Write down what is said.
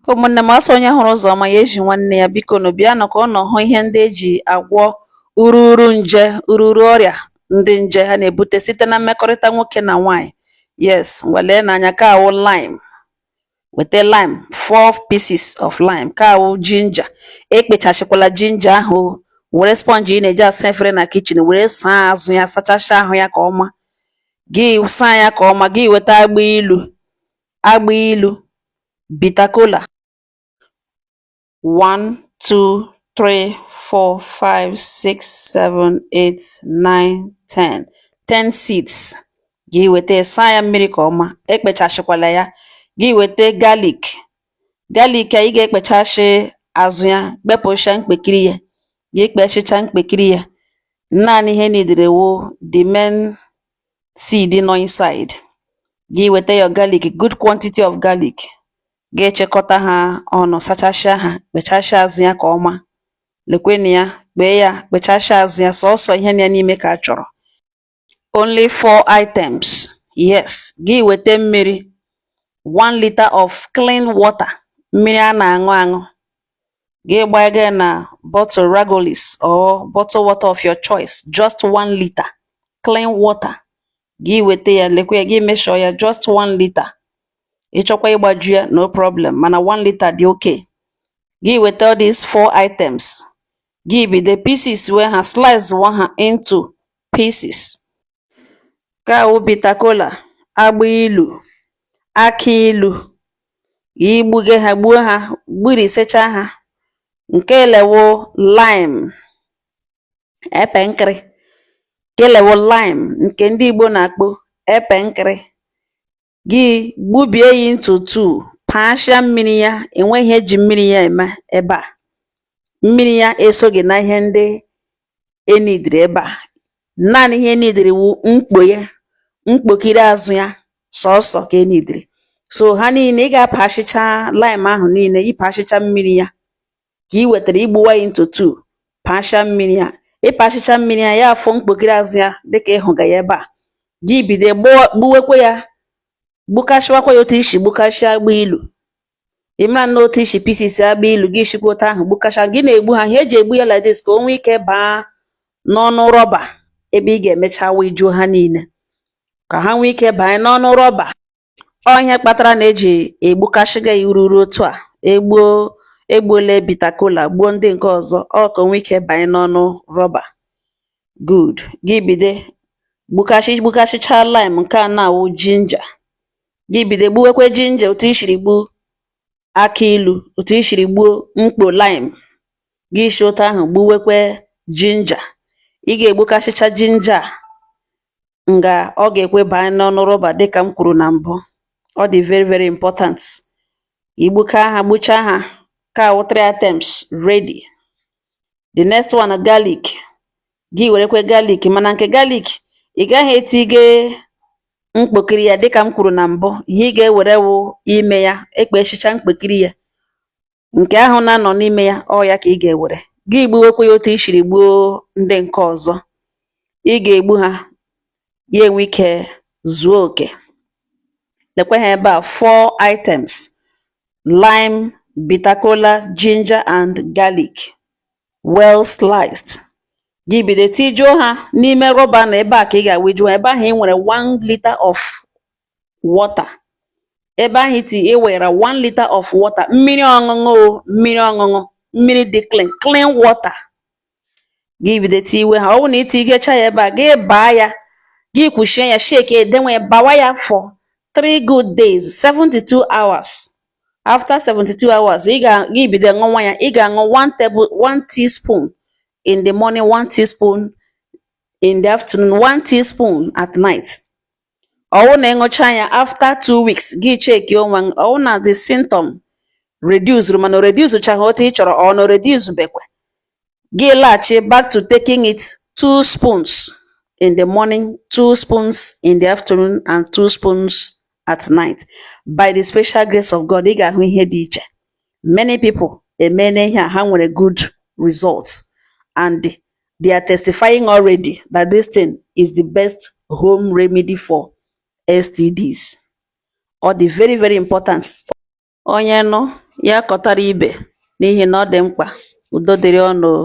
Ụmụnne m, asọ onye hụrụ ụzọ ọma ya eji nwanne ya. Biko nụ, bịanụ ka ụnụ hụ ihe ndị eji agwọ ururu nje, ururu ọrịa ndị nje ha na-ebute site na mmekọrịta nwoke na nwaanyị. Yes, ngwa, lee n'anya ka awụ lime. Weta lime, four pieces of lime. Ka awụ ginger. Ekpechasịkwala ginger ahụ. Were sponge ị na-eji asa efere na kitchen were saa azụ ya, sachasịa ahụ ya ka ọma. Gị saa ya ka ọma, gị weta agbụ ilu, agbụ ilu, bitter kola, 1, 2, 3, 4, 5, 6, 7, 8, 9, 10, 10 seeds. Gị weta, saa ya mmiri ka ọma, ekpechasịkwala ya. Gị weta garlic. Garlic a, ị ga-ekpechasị azụ ya, kpepụcha mkpekiri ya. Gị kpechicha mkpekiri ya, naanị ihe nidere wụ the main seed nọ inside. Gị weta your garlic, good quantity of garlic. Gị chịkọta ha ọnụ, sachasịa ha, kpechasịa azụ ya ka ọma. Lekwenụ ya, kpee ya, kpechasịa azụ ya. Sọọsọ ihe nọ ya n'ime ka a chọrọ, only four items. Yes, gị weta mmiri, 1 liter of clean water, mmiri a na-aṅụ aṅụ. Gị gbanye ya na bottle Ragolis or bottle water of your choice, just 1 liter clean water. Gị weta ya, lekwa ya, gị measure ya, just 1 liter. Ị chọkwa ịgbaju ya, no problem, mana 1 liter dị okay. Gị weta all these four items, gị bido pieces wee ha, slice ha into pieces. Nke a wụ bitter kola, agbụ ilu, akị ilu. Igbuge ha, gbuo ha, gburisecha ha. Nke elewo lime, epe nkịrị. Nke elewo lime, nke ndị Igbo na-akpọ epe nkịrị. Gị gbubie ya into two, pashịa mmiri ya. Enweghị ihe eji mmiri ya eme ebe a. Mmiri ya esoghị na ihe ndị enidiri ebe a. Naanị ihe enidiri wụ mkpo ya, mkpokiri azụ ya sọọsọ ka enidiri. So ha niile, ị ga-apashicha lime ahụ niile, ịpashicha mmiri ya ka ị wetara, igbuwa ya into two, pasha mmiri ya. Ịpashicha mmiri ya, ya afọ mkpokiri azụ ya dịka ịhụga ya ebe a. Gị bido gbuwekwe ya, gbukashiwakwa ya otu isi gbukashịa agbụ ilu. Ị mara na otu isi pieces agbụ ilu, gị shikwa otu ahụ gbukasha. Gị na-egbu ha. Ihe eji egbu ya like this ka o nwee ike baa n'ọnụ rọba ebe ị ga-emecha wụjuo ha niile, ka ha nwee ike banye n'ọnụ rọba. Ọ ihe kpatara na eji egbukashiga ya ururu otu a. Egbuo, egbuole bitter kola, gbuo ndị nke ọzọ, ọ ka o nwee ike banye n'ọnụ rọba. Good. Gị bido gbukashi, gbukashicha lime. Nke a na-awụ ginger. Gị bido gbuwekwe ginger otu i shiri gbu akị ilu, otu i shiri gbuo mkpo lime, gị shi otu ahụ gbuwekwe ginger. Ị ga-egbukashicha ginger a nga ọ ga-ekwe banye n'ọnụ rọba. Dịka m kwuru na mbụ, ọ dị very very important. Igbuka ha, gbuchaa ha, ka awụ three items ready. The next one, garlic. Gị werekwe garlic, mana nke garlic, ị gaghị etige mkpokiri ya. Dịka m kwuru na mbụ, ihe ị ga-ewere wụ ime ya. Ekpechicha mkpokiri ya, nke ahụ na-anọ n'ime ya, ọ ya ka ị ga-ewere. Gị gbuwekwe ya otu i shiri gbuo ndị nke ọzọ. Ị ga-egbu ha, ya enwe ike zuo oke. Lekwe ha ebe a, four items: lime, bitter kola, ginger and garlic, well sliced. Gị bido tijuo ha n'ime rọba na ebe a ka ị ga-awụjuo ha. Ebe ahụ ị nwere 1 liter of water, ebe ahụ iti ị were 1 liter of water, mmiri ọṅụṅụ o, mmiri ọṅụṅụ, mmiri dị clean, clean water. Gị bido tiwe ha. Ọ bụrụ na ị tigecha ya ebe a, gị baa ya, gị kwuchie ya, shake ya, edenwe ya, bawa ya for 3 good days, 72 hours. After 72 hours, ị ga gị bido ṅụwa ya. Ị ga-aṅụ 1 teaspoon in the morning, 1 teaspoon in the afternoon, 1 teaspoon at night. Ọ wụ na ị ṅụcha ya, after 2 weeks, gị cheki onwe gị. Ọ wụ na the symptom reduce, mana o reduce chaghị otu ị chọrọ, ọ na o reduce bekwe, gị laghachi back to taking it two spoons in the morning, two spoons in the afternoon and two spoons at night. By the special grace of God, ị ga-ahụ ihe dị iche. Many people emeela ihe a, ha nwere good results and they are testifying already that this thing is the best home remedy for STDs. Ọ dị very very important. Onye nụ ya kọtara ibe, n'ihi na ọ dị mkpa. Udo dịrị unu o.